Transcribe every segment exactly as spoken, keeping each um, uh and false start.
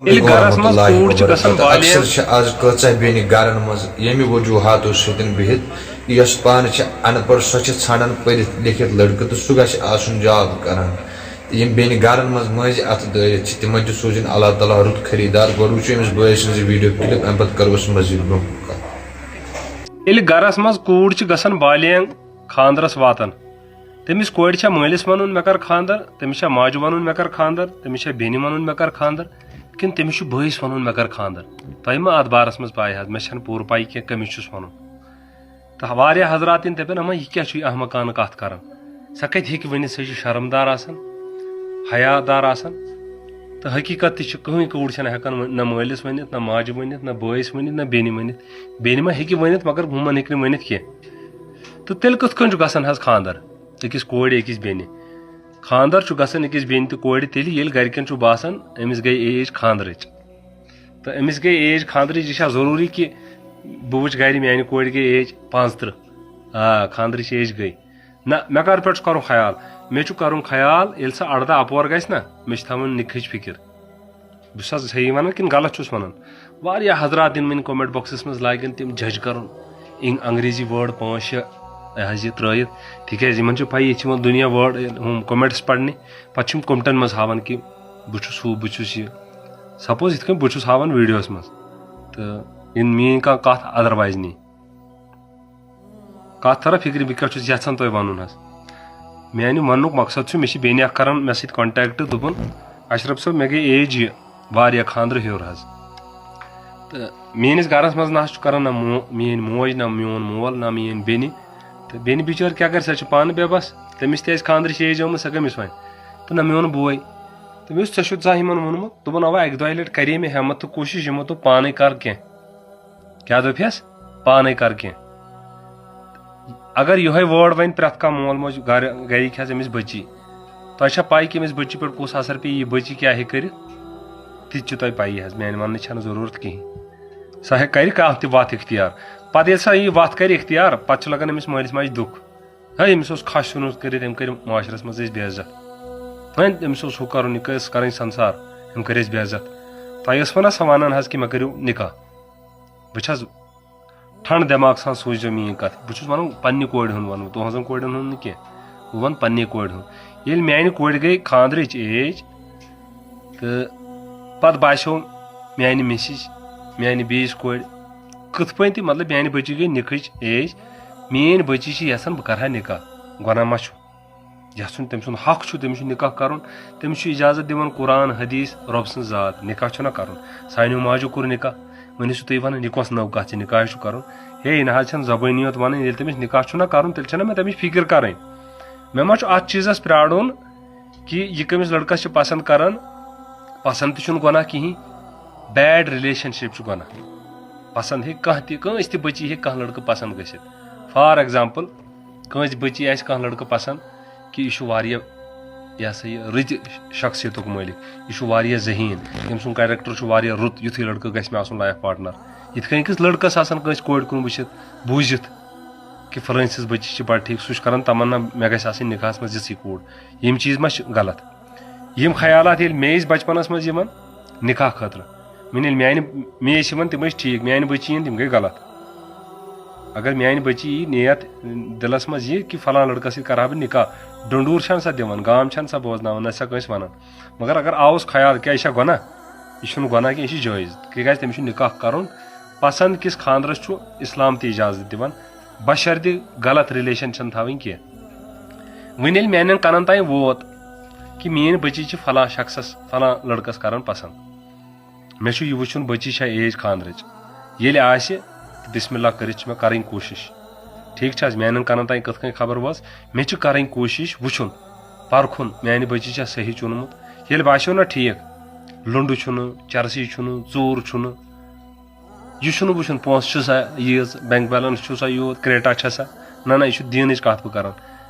ییٚلہِ گرس منٛز ورحمتہ اللہ کوٗر چھِ گژھان وبرکاتہ۔ اکثر بالینغ۔ چھِ آز کۭژاہ بیٚنہِ گرن منٛز ییٚمہِ وجوہاتو سۭتۍ بِہِتھ، یۄس پانہٕ چھِ ان پڑھ، سۄ چھِ ژھانڈان پٔرِتھ لیکھِتھ لڑکہٕ تہٕ سُہ گژھِ آسُن جاب کران۔ تہٕ یِم بیٚنہِ گرن منٛز مٔنٛزۍ اتھٕ دٲرِتھ چھِ، تِمن تہِ سوٗزِن اللہ تعالیٰ رُت خریٖدار۔ گۄڈٕ وٕچھو أمِس بٲے سٕنٛز یہِ ویڈیو کلپ، امہِ پتہٕ کرو أسۍ مزید برونٛہہ کتھ۔ ییٚلہِ گرس منٛز کوٗر چھِ گژھان بالینغ، خانٛدرس واتان، تٔمِس کورِ چھا مٲلِس ونُن مےٚ کر خانٛدر، تٔمِس چھا ماجہِ ونُن مےٚ کر خانٛدر، تٔمِس چھا بیٚنہِ ونُن مےٚ کر خانٛدر، کِنہٕ تٔمِس چھُ بٲیِس ونُن مےٚ کر خانٛدر؟ تۄہہِ ما اتھ بارس منٛز پاے حظ؟ مےٚ چھنہٕ پوٗرٕ پاے کینٛہہ کٔمِس چھُس ونُن۔ تہٕ واریاہ حضرات یِن دپن، اما یہِ کیٛاہ چھُ یہِ احمقانہٕ کتھ کران؟ سۄ کتہِ ہیٚکہِ ؤنِتھ؟ سۄ چھِ شرمدار آسان، حیا دار آسان۔ تہٕ حقیقت تہِ چھِ، کٕہٕنۍ کوٗر چھنہٕ ہٮ۪کان ؤنِتھ، نہ مٲلِس ؤنِتھ، نہ ماجہِ ؤنِتھ، نہ بٲیِس ؤنِتھ، نہ بیٚنہِ ؤنِتھ۔ بیٚنہِ ما ہیٚکہِ ؤنِتھ، مگر ہُمن ہیٚکہِ نہٕ ؤنِتھ کینٛہہ۔ تہٕ تیٚلہِ کِتھ کٔنۍ چھُ گژھان حظ خانٛدر أکِس کورِ أکِس بیٚنہِ؟ خانٛدر چھُ گژھان أکِس بیٚنہِ تہٕ کورِ تیٚلہِ، ییٚلہِ گرِکٮ۪ن چھُ باسان أمِس گٔے ایج خانٛدرٕچ۔ تہٕ أمِس گٔے ایج خانٛدرٕچ، یہِ چھا ضروٗری کہِ بہٕ وٕچھِ گرِ میانہِ کورِ گٔے ایج پانٛژترٕہ؟ آ، خانٛدرٕچ ایج گٔے۔ نہ، مےٚ کر پٮ۪ٹھ چھُ کرُن خیال؟ مےٚ چھُ کرُن خیال ییٚلہِ سۄ ارداہ اپور گژھِ نہ، مےٚ چھِ تھاوٕنۍ نِکہٕچ فکر۔ بہٕ چھُس حظ صحیح ونان کِنہٕ غلط چھُس ونان؟ واریاہ حضرات دِن وۄنۍ comment boxس منٛز، لاگن تِم judge کرُن، اِنگ-، انگریزی word پانٛژھ شےٚ یہِ حظ یہِ ترٲیِتھ، تِکیازِ یِمن چھِ پَیی، ییٚتہِ چھِ یِوان دُنیا word، ہُم comments پرنہِ، پتہٕ چھِ یِم commentن منٛز ہاوان کہِ بہٕ چھُس ہُہ، بہٕ چھُس یہِ۔ Suppose یِتھ کٔنۍ بہٕ چھُس ہاوان ویڈیوس منٛز، تہٕ یِن میٲنۍ کانٛہہ کتھ otherwise نی، کتھ ترا فکرِ، بہٕ کیٛاہ چھُس یژھان تۄہہِ ونُن حظ؟ میانہِ وننُک مقصد چھُ، مےٚ چھِ بیٚنہِ اکھ کران مےٚ سۭتۍ contact، دوٚپُن، اشرف صٲب، مےٚ گٔے ایج یہِ واریاہ، خانٛدرٕ ہیوٚر حظ۔ تہٕ میٲنِس گرس منٛز نہ حظ چھُ کران نہ مو-، میٲنۍ موج، نہ میون مول، نہ میٲنۍ بیٚنہِ۔ تہٕ بیٚنہِ بِچٲر کیٛاہ کرِ، سۄ چھِ پانہٕ بے بس، تٔمِس تہِ آسہِ خانٛدرٕچ ایج آمٕژ، سۄ کٔمِس وَنہِ؟ تہٕ نہ میون بوے۔ تٔمۍ اوس، ژےٚ چھُتھ زانٛہہ یِمن ووٚنمُت؟ دوٚپُن، اوا، اکہِ دۄیہِ لٹہِ کرے مےٚ ہٮ۪متھ تہٕ کوٗشش، یِمو دوٚپ پانے کر کینٛہہ۔ کیٛاہ دوٚپہس؟ پانے کر کینٛہہ۔ اگر یِہوے word ونہِ پرٛٮ۪تھ کانٛہہ مول موج گرِ، گرِکۍ حظ أمِس بٔچی، تۄہہِ چھا پاے کہِ أمِس بٔچی پٮ۪ٹھ کُس اثر پیٚیہِ، یہِ بٔچی کیٛاہ ہیٚکہِ کٔرِتھ؟ تہِ تہِ چھِ تۄہہِ پَیی حظ، میانہِ وَننٕچ چھَنہٕ ضروٗرت کِہیٖنۍ۔ سۄ ہیٚکہِ، کَرِ کانٛہہ تہِ وَتھ اختیار۔ پَتہٕ ییٚلہِ سۄ یہِ وَتھ کَرِ اختیار، پَتہٕ چھُ لَگان أمِس مٲلِس ماجہِ دُکھ۔ ہے، أمِس اوس کھش ژھُنمُت کٔرِتھ، أمۍ کٔرۍ معاشرَس منٛز أسۍ بے عزت۔ ہے، أمِس اوس ہُہ کَرُن، یہِ کٔرۍ کَرٕنۍ سَنسار، أمۍ کٔرۍ اَسہِ بے عزت۔ تۄہہِ ٲسوٕ نہ سۄ وَنان حظ کہِ مےٚ کٔرِو نِکاح؟ بہٕ چھَس ٹھنڈٕ دٮ۪ماغ سان سوٗنٛچزیو میٛٲنۍ کَتھ۔ بہٕ چھُس وَنان پننہِ کورِ ہُنٛد وَنہٕ بہٕ، تُہٕنٛزَن کورٮ۪ن ہُنٛد نہٕ کینٛہہ۔ بہٕ وَنہٕ پننے کورِ ہُنٛد۔ ییٚلہِ میٛانہِ کورِ گٔے خانٛدرٕچ ایج، تہٕ پَتہٕ باسیو میٛانہِ مِسِج، میٛانہِ بیٚیِس کورِ، کِتھ پٲٹھۍ تہِ، مطلب، میٛانہِ بٔچی گٔے نِکٕچ ایج، میٛٲنۍ بٔچی چھِ یَژھان بہٕ کَرٕ ہا نِکاح۔ گۄناہ ما چھُ؟ یَژھُن، تٔمۍ سُنٛد حق چھُ، تٔمِس چھُ نِکاح کَرُن، تٔمِس چھُ اِجازت دِوان قرآن، حدیث، رۄب سٕنٛز ذات، نِکاح چھُنہ کَرُن۔ سانیو ماجو کوٚر نِکاح، وۄنۍ ٲسِو تُہۍ وَنان، یہِ کۄس نٔو کَتھ چھِ، نِکاح چھُ کَرُن؟ ہے، یہِ نہ حظ چھَنہٕ زبٲنی یوت وَنٕنۍ، ییٚلہِ تٔمِس نِکاح چھُنہ کَرُن، تیٚلہِ چھَنہ مےٚ تَمِچ فِکِر کَرٕنۍ۔ مےٚ ما چھُ اَتھ چیٖزَس پرٛارُن کہِ یہِ کٔمِس لٔڑکَس چھِ پَسنٛد کَران؟ پَسنٛد تہِ چھُنہٕ گۄناہ کِہیٖنۍ، bad relationship چھُ گۄناہ۔ پَسنٛد ہیٚکہِ کانٛہہ تہِ، کٲنٛسہِ تہِ بٔچی ہیٚکہِ کانٛہہ لٔڑکہٕ پَسنٛد گٔژھِتھ۔ For example، کٲنٛسہِ بٔچی آسہِ کانٛہہ لٔڑکہٕ پَسنٛد کہِ یہِ چھُ واریاہ، یہِ ہسا یہِ، رٕتہِ شخصیتُک مٲلِک، یہِ چھُ واریاہ ذہیٖن، ییٚمۍ سُنٛد character چھُ واریاہ رُت، یُتھُے لٔڑکہٕ گژھِ مےٚ آسُن life partner۔ یِتھ کٔنۍ أکِس لٔڑکَس آسان کٲنٛسہِ کورِ کُن وٕچھِتھ، بوٗزِتھ کہِ فلٲنۍ سٕنٛز بٔچی چھِ بَڑٕ ٹھیٖک، سُہ چھُ کَران تَمنا مےٚ گژھِ آسٕنۍ نِکاحَس منٛز یِژھٕے کوٗر۔ یِم چیٖز ما چھِ غلط؟ یِم خیالات ییٚلہِ مےٚ ٲسۍ بَچپَنَس منٛز یِوان نِکاح خٲطرٕ، وۄنۍ ییٚلہِ میٛانہِ، مےٚ ٲسۍ یِوان، تِم ٲسۍ ٹھیٖک، میٛانہِ بٔچی یِن، تِم گٔے غلط۔ اگر میٛانہِ بٔچی یی نیت دِلَس منٛز یہِ کہِ فلاں لٔڑکَس سۭتۍ کَرٕ ہا بہٕ نِکاح، ڈۄنڈوٗر چھَنہٕ سۄ دِوان، گام چھَنہٕ سۄ بوزناوان، نہ چھِ سۄ کٲنٛسہِ وَنان۔ مگر اگر آوُس خیال، کیٛاہ یہِ چھا گۄناہ؟ یہِ چھُنہٕ گۄناہ کینٛہہ، یہِ چھُ جٲیِز، تِکیٛازِ تٔمِس چھُ نِکاح کَرُن۔ پَسنٛد کِس خانٛدرَس چھُ اِسلام تہِ اِجازت دِوان، بشرطِ غلط relation چھَنہٕ تھاوٕنۍ کینٛہہ۔ وۄنۍ ییٚلہِ میٛانٮ۪ن کَنَن تام ووت کہِ میٛٲنۍ بٔچی چھِ فلاں شخصَس، فلاں لٔڑکَس کَران پَسنٛد، مےٚ چھُ یہِ وٕچھُن بٔچی چھا ایج خانٛدرٕچ۔ ییٚلہِ آسہِ، بسم اللہ کٔرِتھ چھِ مےٚ کَرٕنۍ کوٗشِش۔ ٹھیٖک چھِ حظ؟ میٛانٮ۪ن کَنَن تام کِتھ کٔنۍ خبر وٲژ، مےٚ چھِ کَرٕنۍ کوٗشِش وٕچھُن، پَرکھُن، میٛانہِ بٔچی چھا صحیح چُنمُت۔ ییٚلہِ باسیو نہ ٹھیٖک، لُنٛڈٕ چھُنہٕ، چرسی چھُنہٕ، ژوٗر چھُنہٕ، یہِ چھُنہٕ وٕچھُن پونٛسہٕ چھُ سا ییٖژ، bank balance چھُ سا یوٗت، Creta چھا سا۔ نہ، نہ، یہِ چھُ دیٖنٕچ کَتھ بہٕ کَران۔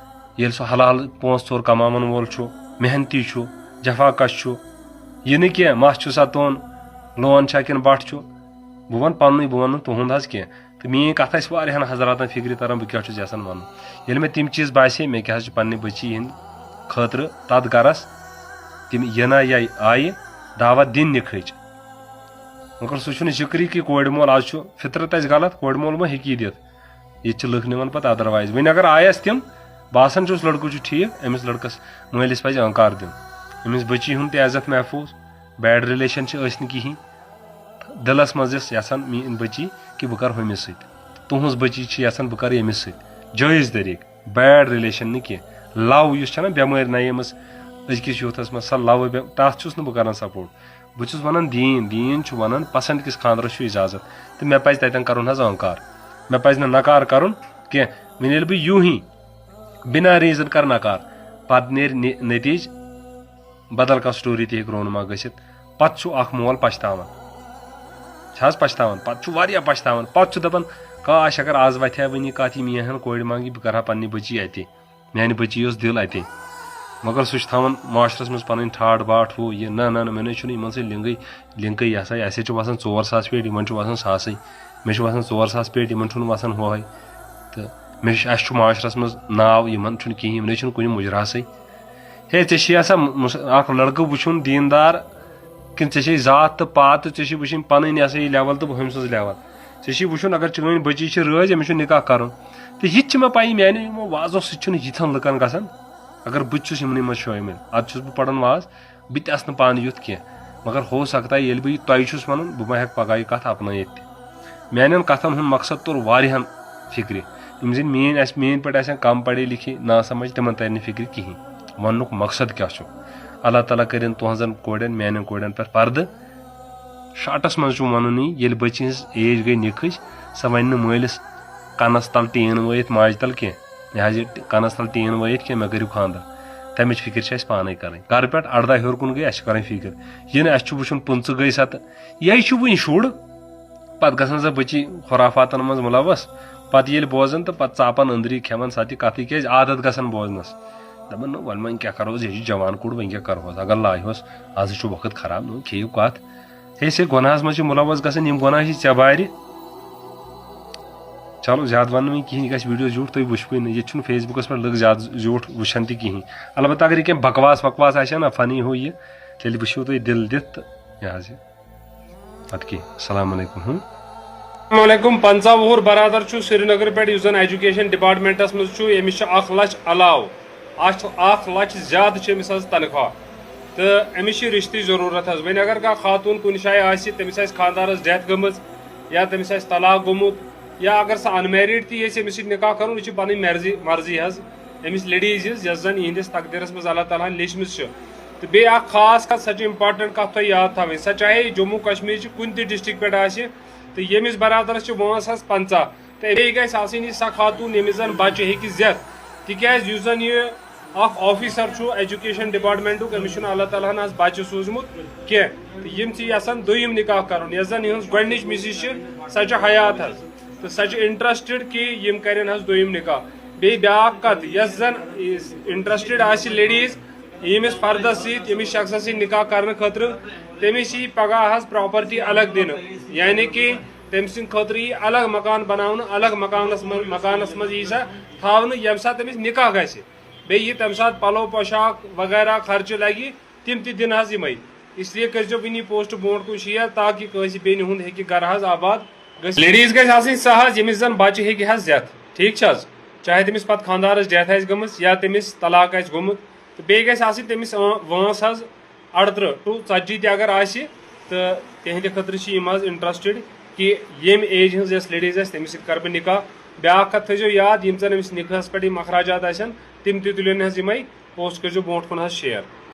ییٚلہِ سُہ حلال پونٛسہٕ ژوٚر کَماوَن وول چھُ، محنتی چھُ، جفا کش چھُ، یہِ نہٕ کینٛہہ، مَس چھُ سا توٚن، لون چھا کِنہٕ بَٹھ چھُ، بہٕ وَنہٕ پَننُے، بہٕ وَنہٕ نہٕ تُہُنٛد حظ کینٛہہ۔ تہٕ میٛٲنۍ کَتھ آسہِ واریاہَن حضراتَن فِکرِ تَران، بہٕ کیٛاہ چھُس یَژھان وَنُن۔ ییٚلہِ مےٚ تِم چیٖز باسے، مےٚ کیٛاہ حظ چھِ پنٛنہِ بٔچی ہِنٛدِ خٲطرٕ تَتھ گَرَس، تِم یِنہ یا آیہِ دعوت دِنۍ نِکھٕچ۔ مگر سُہ چھُنہٕ ذِکرٕے کہِ کورِ مول، آز چھُ فطرت اَسہِ غلط، کورِ مول ما ہیٚکہِ یہِ دِتھ؟ ییٚتہِ چھِ لُکھ نِوان پَتہٕ otherwise۔ وۄنۍ اگر آیَس تِم، باسان چھُس لٔڑکہٕ چھُ ٹھیٖک، أمِس لٔڑکَس مٲلِس پَزِ اِنکار دیُن۔ أمِس بٔچی ہُنٛد تہِ عزت محفوٗظ، bad relation چھِ ٲسۍ نہٕ کِہیٖنۍ۔ دِلَس منٛز یۄس یَژھان میٛٲنۍ بٔچی کہِ بہٕ کَرٕ ہُمِس سۭتۍ، تُہٕنٛز بٔچی چھِ یَژھان بہٕ کَرٕ ییٚمِس سۭتۍ۔ جٲیِز طٔریٖقہٕ، bad relation نہٕ کینٛہہ۔ Love یُس چھَنہ بٮ۪مٲرۍ نَیمٕژ أزکِس youth-س منٛز، سۄ love بے-، تَتھ چھُس نہٕ بہٕ کَران support۔ بہٕ چھُس وَنان دیٖن، دیٖن چھُ وَنان پَسنٛد کِس خانٛدرَس چھُ اِجازت، تہٕ مےٚ پَزِ تَتٮ۪ن کَرُن حظ اِنکار۔ مےٚ پَزِ نہٕ نکار کَرُن کینٛہہ۔ وۄنۍ ییٚلہِ بہٕ یوٗ ہی بِنا reason کَرٕ نکار، پَتہٕ نیرِ نِ-، نتیٖجہٕ بدل کانٛہہ story تہِ ہیٚکہِ رونما گٔژھِتھ۔ پَتہٕ چھُ اَکھ مول پَشتاوان، چھِ حظ پَشتاوان؟ پَتہٕ چھُ واریاہ پَشتاوان۔ پَتہٕ چھُ دَپان، کاش اگر آز وَتھِ ہا وٕنی کَتھ، یہِ مےٚ ہَن کورِ منٛگی، بہٕ کَرٕ ہا پنٛنہِ بٔچی اَتی۔ میانہِ بٔچی ٲس دِل اَتے۔ مگر سُہ چھُ تھاوان معاشرس منٛز پنٕنۍ ٹھاٹھ باٹھ، ہُہ یہِ، نہ، نہ، نہ، مےٚ نَے چھُنہٕ یِمن سۭتۍ لِنکٕے، لِنکٕے۔ یہِ ہسا، یہِ ہسا چھُ وَسان ژور ساس پیٹہِ، یِمن چھُ وَسان ساسٕے۔ مےٚ چھُ وَسان ژور ساس پیٹہِ، یِمن چھُنہٕ وَسان ہُہے۔ تہٕ مےٚ چھُ، اَسہِ چھُ معاشرس منٛز ناو، یِمن چھُنہٕ کِہیٖنۍ، یِم نَے چھِنہٕ کُنہِ مُجراہسٕے۔ ہے، ژےٚ چھِ آسان مُس-، اکھ لڑکہٕ وٕچھُن دیٖندار، کِنہٕ ژےٚ چھے ذات تہٕ پات تہٕ ژےٚ چھے وٕچھِنۍ پنٕنۍ، یہِ ہسا یہِ level تہٕ ہُمۍ سٕنٛز level؟ ژےٚ چھے وٕچھُن، اگر چٲنۍ بٔچی چھِ رٲضۍ، أمِس چھُ نکاح کرُن۔ تہٕ یہِ تہِ چھِ مےٚ پَیی، میانیو یِمو وازو سۭتۍ چھُنہٕ یِتھٮ۪ن لُکن گژھان۔ اگر بہٕ تہِ چھُس یِمنٕے منٛز شٲمِل، ادٕ چھُس بہٕ پران واز، بہٕ تہِ آسہٕ نہٕ پانہٕ یُتھ کینٛہہ۔ مگر ہو سکتا ہے، ییٚلہِ بہٕ یہِ تۄہہِ چھُس ونان، بہٕ ما ہٮ۪کہٕ پگاہ یہِ کتھ اپنٲیِتھ تہِ۔ میانٮ۪ن کتھن ہُنٛد مقصد توٚر واریاہن فکرِ۔ یِم زن میٲنۍ آسہِ، میٲنۍ پٲٹھۍ آسن کم پڑھے لکھے، نا سمجھ، تِمن ترِ نہٕ فکرِ کِہینۍ۔ وننُک مقصد کیٛاہ چھُ؟ اللہ تعالیٰ کٔرِن تُہنٛزن کورٮ۪ن، میانٮ۪ن کورٮ۪ن پٮ۪ٹھ پردٕ۔ شارٹس منٛز چھُ ونُن یی، ییٚلہِ بٔچی ہٕنٛز age گٔے نِکھٕج، سۄ ونہِ نہٕ مٲلِس کنس تل ٹیٖن وٲیِتھ ماجہِ تل کینٛہہ، یہِ حظ یہِ کنس تل ٹیٖن وٲیِتھ کینٛہہ، مےٚ کٔرِو خانٛدر۔ تمِچ فکر چھِ اسہِ پانے کرٕنۍ۔ گرٕ پٮ۪ٹھ ارداہ ہیوٚر کُن گٔے، اسہِ چھِ کرٕنۍ فکر۔ یہِ نہٕ اسہِ چھُ وٕچھُن پٕنٛژٕ گٔے ستہٕ، یہِ چھُ وُنہِ شُر۔ پتہٕ گژھان سۄ بٔچی خرافاتن منٛز مُلوث۔ پتہٕ ییٚلہِ بوزان تہٕ پتہٕ ژاپان أنٛدری، کھٮ۪وان سۄ تہِ کتھٕے، کیٛازِ عادت گژھان بوزنس۔ دپان، نہ، وۄنۍ وۄنۍ کیٛاہ کرو أسۍ، یہِ چھُ جوان کوٗر، وۄنۍ کیٛاہ کرہوس؟ اگر لایہوس، ازٕے چھُ وقت خراب، نہ، کھیٚیِو کتھ۔ ہے، ژے گۄناہس منٛز چھِ مُلوث گژھان، یِم گۄناہ چھِ ژےٚ بارِ۔ چلو، زیادٕ ونہٕ نہٕ وۄنۍ کِہینۍ، یہِ گژھِ video زیوٗٹھ، تُہۍ وٕچھوٕے نہٕ۔ ییٚتہِ چھُنہٕ Facebookس پٮ۪ٹھ لُکھ زیادٕ زیوٗٹھ وٕچھان تہِ کِہینۍ۔ البتہ اگر یہِ کینٛہہ بکواس وکواس آسہِ ہا نہ، funny ہُہ یہِ، تیٚلہِ وٕچھِو تُہۍ دِل دِتھ تہٕ یہِ حظ یہِ۔ پتہٕ کیٛاہ؟ السلام علیکم۔ ہُم۔ السلام علیکم۔ پنٛژاہ وُہُر برادر چھُ سرینگرٕ پٮ۪ٹھ، یُس زن ایجوکیشن ڈپارٹمنٹس منٛز چھُ، أمِس چھُ اکھ لچھ علاوٕ، اکھ، اکھ لچھ زیادٕ چھِ أمِس حظ تنخواہ۔ تہٕ أمِس چھِ رِشتٕچ ضروٗرت حظ۔ وۄنۍ اگر کانٛہہ خاتوٗن کُنہِ جایہِ آسہِ، تٔمِس آسہِ خانٛدارس death گٔمٕژ یا تٔمِس آسہِ طلاق گوٚمُت، یا اگر سۄ unmarried تہِ یژھِ أمِس سۭتۍ نکاح کرُن، یہِ چھِ پنٕنۍ مرضی، مرضی حظ أمِس ladies ہٕنٛز، یۄس زن یِہنٛدِس تقدیرس منٛز اللہ تعالیٰ ہن لیچھمٕژ چھِ۔ تہٕ بیٚیہِ اکھ خاص کتھ، سۄ چھِ important کتھ تۄہہِ یاد تھاوٕنۍ، سۄ چاہے جموں کشمیر چہِ کُنہِ تہِ district پٮ۪ٹھ آسہِ، تہٕ ییٚمِس برادرس چھِ وٲنٛس حظ پنٛژاہ، تہٕ بیٚیہِ گژھِ آسٕنۍ یہِ سۄ خاتوٗن، ییٚمِس زن بچہِ ہیٚکہِ زٮ۪تھ، تِکیٛازِ یُس زن یہِ اکھ officer چھُ ایجوکیشن ڈپارٹمنٹُک، أمِس چھُنہٕ اللہ تعالیٰ ہن حظ بچہِ سوٗزمُت کینٛہہ، تہٕ یِم چھِ یژھان دوٚیِم نکاح کرُن، یۄس زن یِہٕنٛز گۄڈٕنِچ missus چھِ، سۄ چھِ حیات حظ، تہٕ سۄ چھِ interested کہِ یِم کرن حظ دوٚیِم نکاح۔ بیٚیہِ بیٛاکھ کتھ، یۄس زن interested آسہِ ladies ییٚمِس فردس سۭتۍ، ییٚمِس شخصس سۭتۍ نکاح کرنہٕ خٲطرٕ، تٔمِس یی پگاہ حظ property الگ دِنہٕ، یعنی کہِ تٔمۍ سٕنٛدِ خٲطرٕ یی الگ مکان بناونہٕ، الگ مکانس منٛز، مکانس منٛز یی سۄ تھاونہٕ، ییٚمہِ ساتہٕ تٔمِس نکاح گژھِ۔ بیٚیہِ یی تمہِ ساتہٕ پلو پوشاک وغیرہ خرچہٕ لگہِ، تِم تہِ دِن حظ یِمے۔ اس لیے کٔرۍزیو وٕنی post برونٛٹھ کُن share، تاکہِ کٲنٛسہِ بیٚنہِ ہُنٛد ہیٚکہِ گرٕ حظ آباد گٔژھِتھ۔ Ladies گژھِ آسٕنۍ سۄ حظ، ییٚمِس زن بچہِ ہیٚکہِ حظ زٮ۪تھ، ٹھیٖک چھِ حظ؟ چاہے تٔمِس پتہٕ خانٛدارس death آسہِ گٔمٕژ یا تٔمِس طلاق آسہِ گوٚمُت، تہٕ بیٚیہِ گژھِ آسٕنۍ تٔمِس، اۭں، وٲنٛس حظ اَرترٕہ to ژتجی تہِ اگر آسہِ، تہٕ تِہنٛدِ خٲطرٕ چھِ یِم حظ interested کہِ ییٚمہِ age ہٕنٛز یۄس ladies آسہِ، تٔمِس سۭتۍ کرٕ بہٕ نکاح۔ بیٛاکھ کتھ تھٲیزیو یاد، یِم زن أمِس نکاحس پٮ۪ٹھ یِم اخراجات آسن، تِم تہِ تُلِن حظ یِمے۔ Post کٔرۍزیو برونٛٹھ کُن حظ share۔